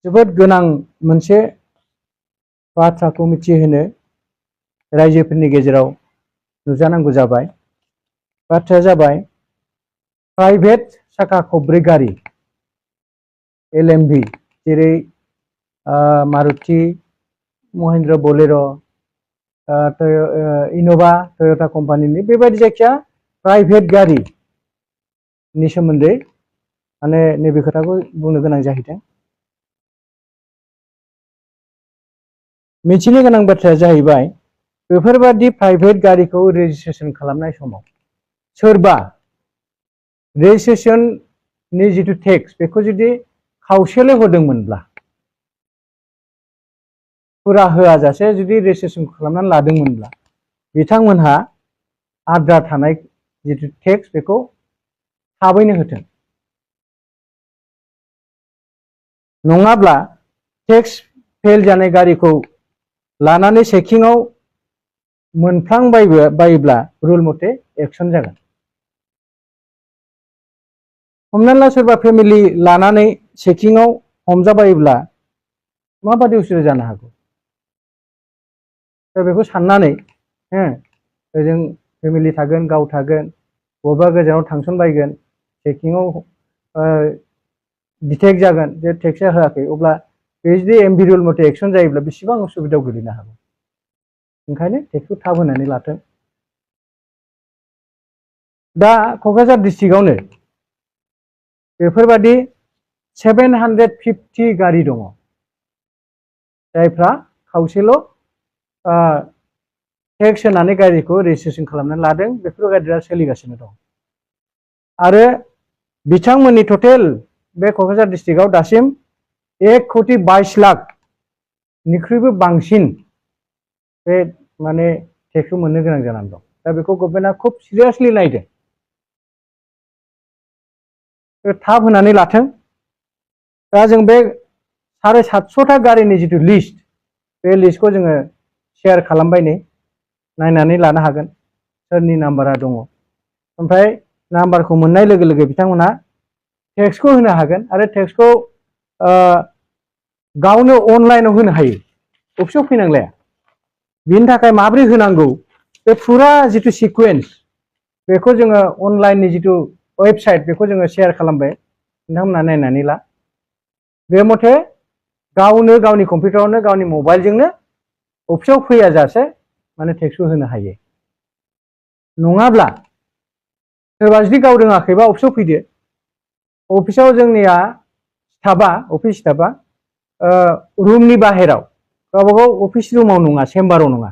जोबोद गोनां मोनसे बाथ्राखौ मिथिहोनो रायजोफोरनि गेजेराव नुजानांगौ जाबाय। बाथ्राया जाबाय प्राइभेट साखा खब्रै गारि LMV जेरै मारुति महिन्द्र बोलेर' इनोभा टयटा कम्पानिनि बेबायदि जायखिया प्राइभेट गारिनि सोमोन्दै माने नैबे खोथाखौ बुंनो गोनां जाहैदों। मिथिनो गोनां बाथ्राया जाहैबाय बेफोरबादि प्राइभेट गारिखौ रेजिस्ट्रेशन खालामनाय समाव सोरबा रेजिस्ट्रेशननि जिथु टेक्स बेखौ जुदि खावसेल' होदोंमोनब्ला फुरा होआजासे जुदि रेजिस्ट्रेशन खालामनानै लादोंमोनब्ला बिथांमोनहा आद्रा थानाय जिथु टेक्स बेखौ थाबैनो होथों। नङाब्ला टेक्स फेल जानाय गारिखौ लानानै चेकिंआव मोनफ्लांबायोब्ला रुल मथे एक्शन जागोन। हमना ला सोरबा फेमिलि लानानै चेकिंआव हमजाबायोब्ला माबादि उसुबिदा जानो हागौ। दा बेखौ साननानै ओजों फेमिलि थागोन गाव थागोन बबेबा गोजानाव थांसनबायगोन चेकिंआव डिटेक्ट जागोन जे टेक्सआ होआखै अब्ला बे जुदि एमभि रुल मथे एक्शन जायोब्ला बेसेबां उसुबिदायाव गोलैनो हागौ। ओंखायनो टेक्सखौ थाब होनानै लाथों। दा क'क्राझार डिस्ट्रिक्टआवनो बेफोरबादि 750 गारि दङ जायफ्रा खावसेल' टेक्स होनानै गारिखौ रेजिस्ट्रेशन खालामनानै लादों। बेफोर गारिया सोलिगासिनो दं आरो बिथांमोननि टटेल बे क'क्राझार डिस्ट्रिक्टआव दासिम 1,22,00,000 बांसिन बे माने टेक्सखौ मोननो गोनां जानानै दं। दा बेखौ गभर्नमेन्टआ खुब सिरियासलि नायदों। थाब होनानै लाथों। दा जों बे 750 गारिनि जिथु लिस्ट बे लिस्टखौ जोङो शेयार खालामबाय नै नायनानै लानो हागोन सोरनि नाम्बारा दङ। ओमफ्राय नाम्बारखौ मोननाय लोगो लोगो बिथांमोना टेक्सखौ होनो हागोन आरो टेक्सखौ गावनो अनलाइनाव होनो हायो, अफिसाव फैनांलाया। बिनि थाखाय माबोरै होनांगौ बे फुरा जिथु सिक्वेन्स बेखौ जोङो अनलाइननि जिथु वेबसाइट बेखौ जोङो शेयार खालामबाय, नोंथांमोना नायनानै ला। बे मथे गावनो गावनि कम्पिउटारावनो गावनि मबाइलजोंनो अफिसाव फैयाजासे माने टेक्सखौ होनो हायो। नङाब्ला सोरबा जुदि गाव रोङाखैबा अफिसाव फैदो। अफिसाव जोंनिया अफिस स्टाफा रुमनि बाहेराव गावबागाव अफिस रुमाव नङा, चेम्बाराव नङा,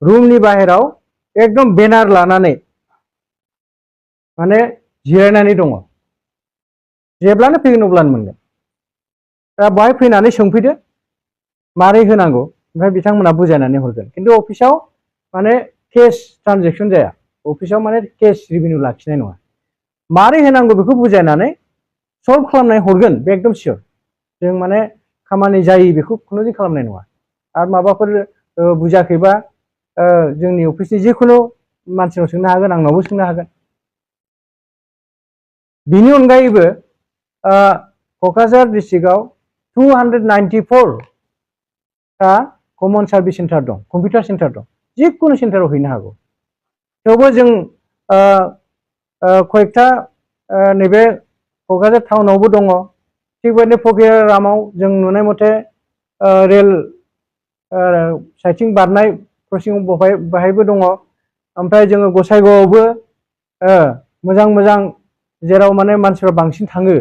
रुमनि बाहेराव एकदम बेनार लानानै माने जिरायनानै दङ। जेब्लानो फैगोन अब्लानो मोनगोन। दा बाहाय फैनानै सोंफैदो मारै होनांगौ, ओमफ्राय बिथांमोना बुजायनानै हरगोन। खिन्थु अफिसाव माने केस ट्रान्जेक्सन जाया, अफिसाव माने केस रेभिनिउ लाखिनाय नङा। मारै होनांगौ बेखौ बुजायनानै सल्भ खालामनानै हरगोन, बे एकदम सियर। जों माने खामानि जायि बेखौ खुनु खालामनाय नङा। आरो माबाफोर बुजाखैबा जोंनि अफिसनि जिखुनु मानसिनाव सोंनो हागोन, आंनावबो सोंनो हागोन। बिनि अनगायैबो क'क्राझार डिस्ट्रिक्टआव 294 टा कमन सार्भिस सेन्टार दं, कम्पिउटार सेन्टार दं। जिखुनु सेन्टाराव हैनो हागौ। थेवबो जों कयेकटा नैबे क'क्राझार टाउनावबो दङ। थिग बेबायदिनो फकिरारामाव जों नुनाय मथे रेल साइथिं बारनाय क्रसिं बाहायबो दङ। ओमफ्राय जोङो गसाइगावआवबो मोजां मोजां जेराव माने मानसिफ्रा बांसिन थाङो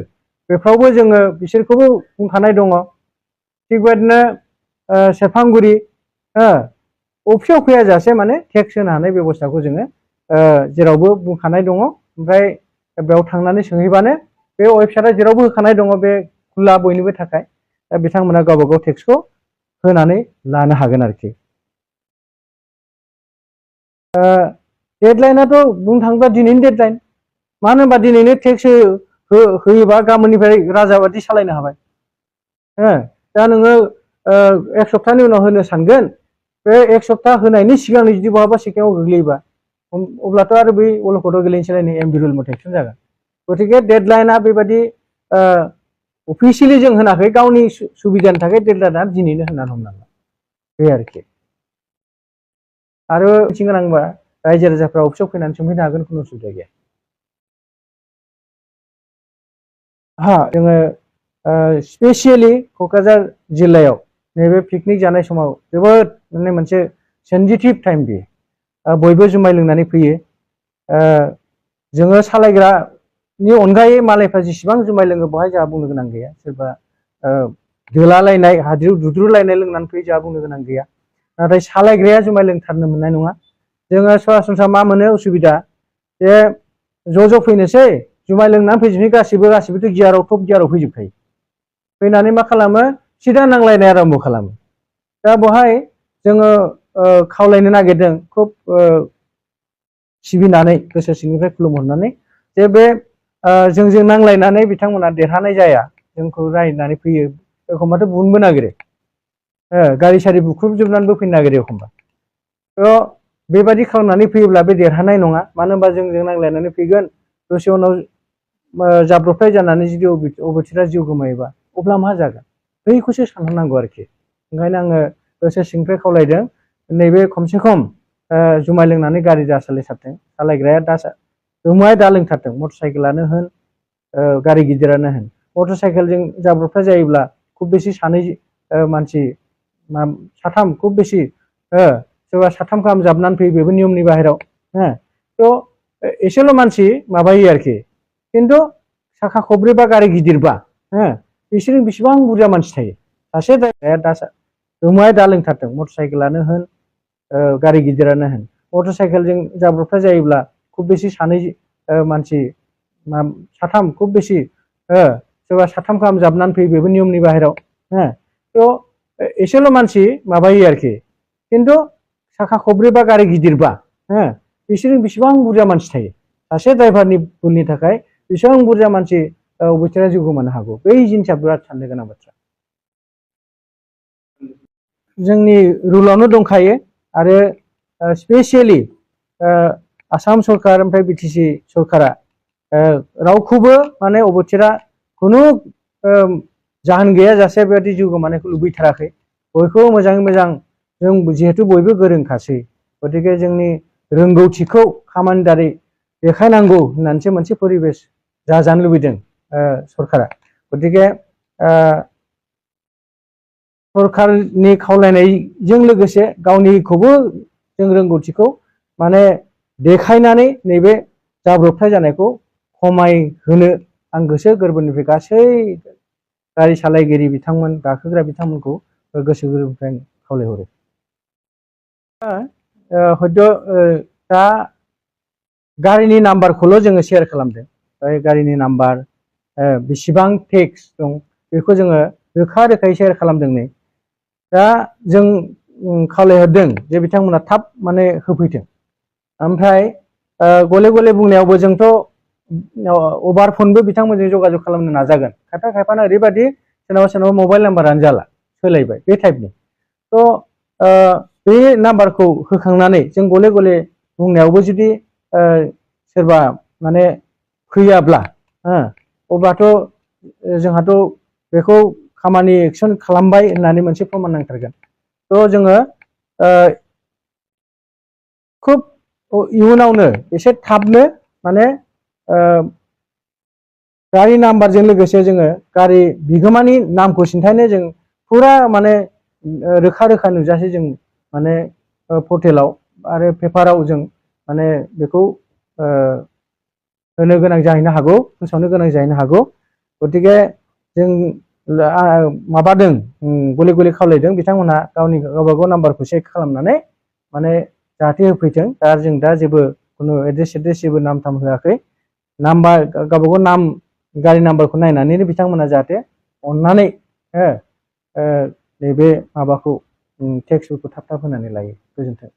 बेफ्रावबो जोङो बिसोरखौबो बुंखानाय दङ। थिग बेबायदिनो सेरफांगुरि अफिसाव फैयाजासे माने टेक्स होनो हानाय बेब'स्थाखौ जोङो जेरावबो बुंखानाय दङ। ओमफ्राय बेयाव थांनानै सोंहैबानो बे वेबसाइटआ जेरावबो होखानाय दङ, बे खुला बयनिबो थाखाय। दा बिथांमोना गावबा गाव टेक्सखौ होनानै लानो हागोन आरोखि। डेडलाइनाथ' बुंनो थाङोब्ला दिनैनि डेडलाइन। मानो होनबा दिनैनो टेक्स होयोबा गाबोननिफ्राय राजा बादि सालायनो हाबाय। दा नोङो एक सप्ताहनि उनाव होनो सानगोन, बे एक सप्ताह होनायनि सिगांनो जुदि बहाबा चेकिंआव गोग्लैयोबा अब्लाथ' आरो बै अलखदाव गोलैनोसैलाय नै एमभि रुल मथे एक्सन जागोन। गतिके डेडलाइना बेबायदि अफिसियेलि जों होनाखै गावनि सुबिदानि थाखाय डेडलाइनआ दिनैनो होनानै हमना ला बे आरोखि आरो मिथिनो गोनांबा रायजो राजाफ्रा अफिसाव फैनानै सोंफैनो हागोन खुनु उसुबिदा गैया जोङो स्पेसियेलि क'क्राझार जिल्लायाव नैबे पिकनिक जानाय समाव जोबोद माने मोनसे सेन्सिटिभ टाइम बेयो बयबो जुमाय लोंनानै फैयो जोङो सालायग्रानि अनगायै मालायफ्रा जेसेबां जुमाय लोङो बेवहाय जोंहा बुंनो गोनां गैया सोरबा दोलालायनाय हाद्रिउ दुद्रुलायनाय लोंनानै फैयो जोंहा बुंनो गोनां गैया नाथाय सालायग्राया जुमाय लोंथारनो मोननाय नङा जोङो सरासनस्रा मा मोनो उसुबिदा जे ज' फैनोसै जुमाय लोंनानै फैजोबनाय गासिबोथ' गियाराव टप गियाराव फैजोबखायो फैनानै मा खालामो सिदा नांलायनाय आरम्भ खालामो दा बेवहाय जोङो खावलायनो नागिरदों खुब सिबिनानै गोसो सिंनिफ्राय खुलुमहरनानै जे बे जोंजों नांलायनानै बिथांमोना देरहानाय जाया जोंखौ रायनानै फैयो एखमबाथ' बुनोबो नागिरो गारि सारि बुख्रुबजोबनानैबो फैनो नागिरो एखमबा थ' बेबायदि खालामनानै फैयोब्ला बे देरहानाय नङा मानो होनबा जोंजों नांलायनानै फैगोन दसे उनाव जाब्रबथाय जानानै जुदि अबथिरा जिउ गोमायोबा अब्ला मा जागोन बैखौसो सानहरनांगौ आरोखि ओंखायनो आङो गोसो सिंनिफ्राय खावलायदों नैबे खमसे खम जुमाय लोंनानै गारि दा सालायथारथों सालायग्राया जुमाय दा लोंथारथों मटर साइकेलानो होन गारि गिदिरानो होन मटर साइकेलजों जाब्रबथाय जायोब्ला खुब बेसे सानै मानसि साथाम खुब बेसे सोरबा साथाम गाहाम जाबनानै फैयो बेबो नियमनि बाहेराव थ' एसेल' मानसि माबायो आरोखि खिन्थु साखा खब्रै बा गारि गिदिरबा बिसोरजों बेसेबां बुरजा मानसि थायो सासे ड्राइभारा दा जुमाय दा लोंथारथों मटर साइकेलानो होन गारि गिदिरानो होन मटर साइकेलजों जाब्रबथाय जायोब्ला खुब बेसे सानै मानसि साथाम खुब बेसे सोरबा साथाम गाहाम जाबनानै फैयो बेबो नियमनि बाहेराव थ' एसेल' मानसि माबायो आरोखि खिन्थु साखा खब्रै बा गारि गिदिरबा बिसोरजों बेसेबां बुरजा मानसि थायो सासे ड्राइभारनि भुलनि थाखाय बेसेबां बुरजा मानसि अबथिरा जिउ गोमानो हागौ बै जिनिसा बिराद साननो गोनां बाथ्रा जोंनि रुलावनो दंखायो आरो स्पेसियेलि आसाम सरकार ओमफ्राय बिटिसि सरकारा रावखौबो माने अबथिरा खुनु जाहोन गैयाजासे बेबायदि जिउ गोमानायखौ लुबैथाराखै बयखौबो मोजाङै मोजां जों जिहेतु बयबो गोरोंखासै गतिके जोंनि रोंगौथिखौ खामानि दारै देखायनांगौ होननानैसो मोनसे परिबेस जाजानो लुबैदों सरकारा गतिके सरकारनि खावलायनायजों लोगोसे गावनिखौबो जों रोंगौथिखौ माने देखायनानै नैबे जाब्रबथाय जानायखौ खमायहोनो आं गोसो गोरबोनिफ्राय गासै गारि सालायगिरि बिथांमोन गाखोग्रा बिथांमोनखौ गोसो गोरबोनिफ्राय खावलायहरो हयथ' दा गारिनि नाम्बारखौल' जोङो शेयार खालामदों गारिनि नाम्बार बेसेबां टेक्स दं बेखौ जोङो रोखा रोखायै शेयार खालामदों नै दा जों खावलायहरदों जे बिथांमोना थाब माने होफैथों ओमफ्राय गले गले बुंनायावबो जोंथ' अभार फनबो बिथांमोनजों जगाजग खालामनो नाजागोन खायफाना ओरैबायदि सोरनाबा मबाइल नाम्बारानो जाला सोलायबाय बे टाइपनि थ' बे नाम्बारखौ होखांनानै जों गले गले बुंनायावबो जुदि सोरबा माने फैयाब्ला अब्लाथ' जोंहाथ' बेखौ खामानि एक्सन खालामबाय होननानै मोनसे प्रमान नांथारगोन थ' जोङो खुब इयुनावनो एसे थाबनो माने गारि नाम्बारजों लोगोसे जोङो गारि बिगोमानि नामखौ सिन्थायनो जों फुरा माने रोखा रोखा नुजासे जों माने पर्टेलाव आरो पेपाराव जों माने बेखौ होनो गोनां जाहैनो हागौ फोसावनो गोनां जाहैनो हागौ गतिके जों माबादों गले गले खावलायदों बिथांमोनहा गावबा गाव नाम्बारखौ चेक खालामनानै माने जाहाथे होफैथों दा जों दा जेबो खुनु एड्रेस जेबो नाम थाम होआखै नाम्बार गावबा गाव नाम गारि नाम्बारखौ नायनानैनो बिथांमोना जाहाथे अननानै नैबे माबाखौ टेक्सफोरखौ थाब थाब होनानै लायो गोजोन्थों।